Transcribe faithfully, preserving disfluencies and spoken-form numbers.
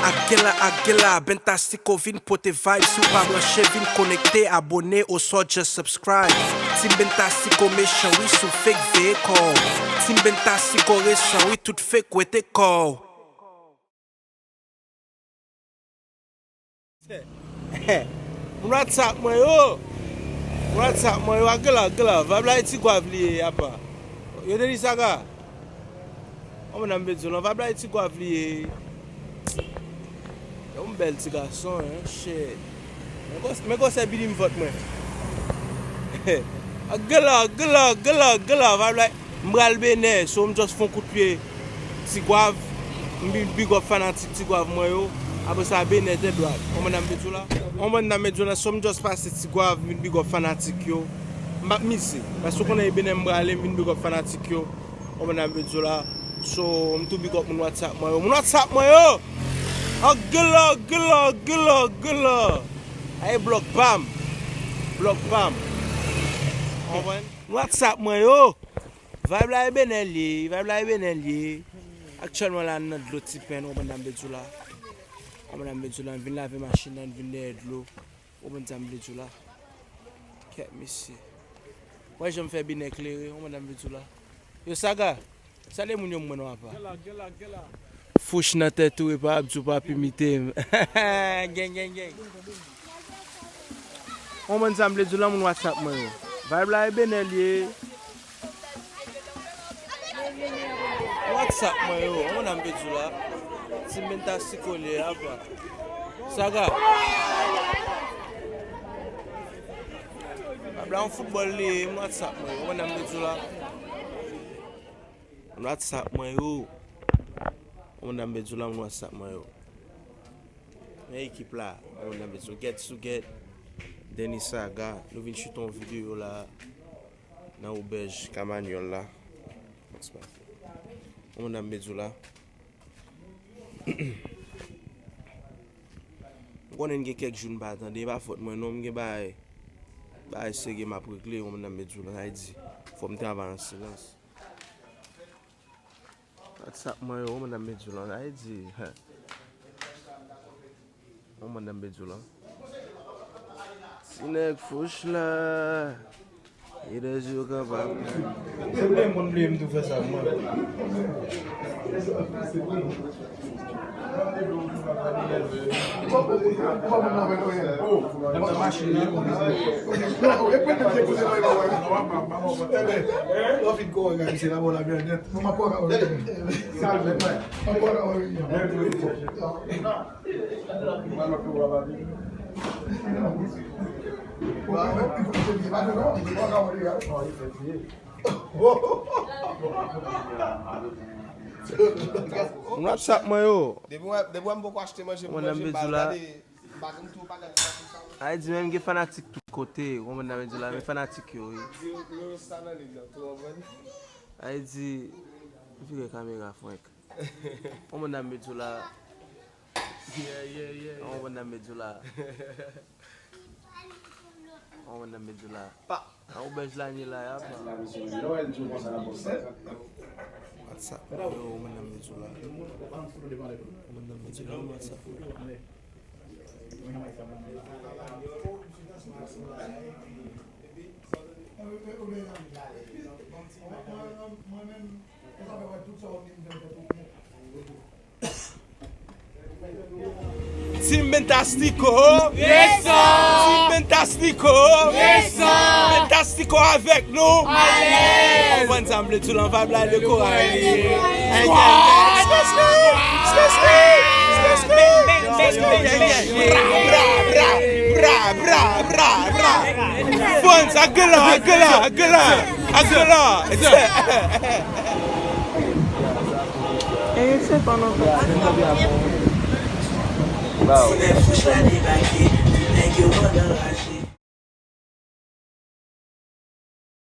Ak Gela, ak Gela, Bentastico vin pote vibe. Si w pa branche, vin konekte, abone, oswa just subscribe. Team Bentastico mechan, wi, si w fake, veye kò w. Team Bentastico resan, wi, tout fake, wete kò w. Moun WhatsApp mwen yo. Moun WhatsApp mwen yo. Ak Gela, ak Gela. Vibe la e Ti Gwav li ye, apa. Yo te di sa ka. Yon moun nan Bedyo lan, vibe la e Ti Gwav li ye. Yon bèl ti gason, hein, shit. Men gwosè bidi m vant mwen. Ak Gela, ak Gela, ak Gela, ak Gela, vibe la. M pral Benè, so m just fè yon kout pye Ti Gwav, m vin big up fanatik Ti Gwav mwen yo. Apre sa, Benè tèt dwat. Yon moun nan Bedyo la. Yon moun nan Bedyo la, so m just pase Ti Gwav, m vin big up fanatik yo. M p ap mize. Paske w konnen e Benè m prale, m vin big up fanatik yo. Yon moun nan Bedyo la. So, m tou big up moun WhatsApp mwen yo. Moun WhatsApp mwen yo! Ak Gela, ak Gela, ak Gela, ak Gela. Aye blòk pa m. Blòk pa m. Konprann? Moun WhatsApp mwen yo! Vibe la e Benè l ye, vibe la e Benè l ye. Aktyèlman la, n nan dlo Ti Pen, w konprann sa m vle di w la. W konprann sa m vle di w la, m vin lave machin nan, m vin dèyè dlo. W konprann sa m vle di w la. Kèt mesye. W wè jan m fè Benè klere, w konprann sa m vle di w la. Yo, Saga, salye moun yo m wè non apa. Fouch nan tèt ou, e pa ap di w p ap imite m. Gang, gang, gang. Yon moun sa m vle di w lan moun WhatsApp mwen yo. Vibe la e Benè l ye. WhatsApp mwen yo, yon moun sa m vle di w la. Team Bentastico l ye apa. Saga. Vibe la yon foutbòl li ye, moun WhatsApp mwen yo, yon moun sa m vle di w la. Moun WhatsApp mwen yo. Yon moun sa m vle di w la, moun WhatsApp mwen yo. Men ekip la, yon moun sa m vle di w, Get Sou Get, Denis Saga, nou vin chute yon videyo la, nan obèj Kamanyòl la. Yon moun sa m vle di w la. M konnen n gen kèk jou n pa tande, e pa fòt mwen non, m gen bagay, bagay serye m ap regle, yon moun sa m vle di w la, sa vle di, fò m travay an silans. WhatsApp mwen yo, yon moun sa m vle di w la, sa vle di, yon moun sa m vle di w la. Ti nèg Fouch la. It is you, kapab. Se bliye m konn bliye m tou fè sa mwen. Nan machin nan. Moun WhatsApp mwen yo. Depi mwen, depi mwen m poko achte manje pou manje, m pa gade, m pa gade tou, m pa gade sa, tou sa. Ayiti menm gen fanatik tout kote, w konprann sa m vle di w la, men fanatik yo, wi. Di yo, yo sa nan liv la, tou, w konprann? Ayiti, vire kamera, Frank. Yon moun sa m vle di w la. Yeah, yeah, yeah, yeah. Yon moun sa m vle di w la. Yon moun sa m vle di w la. Pa. Yon bèj la nye la, y ap. WhatsApp, yon moun sa m vle di w la. Yon moun sa m vle di w la, WhatsApp. Team Bentastico. Yes, sir. Team Bentastico. Yes, sir. Bentastico avèk nou. Alèz. Ou konprann sa m vle di w lan, vibe la, le koray li ye. Hey, gang, gang. Skè, skè, skè, skè, skè. Bra, bra, bra, bra, bra, bra. Frantz, ak Gela, ak Gela, ak Gela, ak Gela. E se pa nan Ti nèg Fouch la debake, nèg yo pandan raje.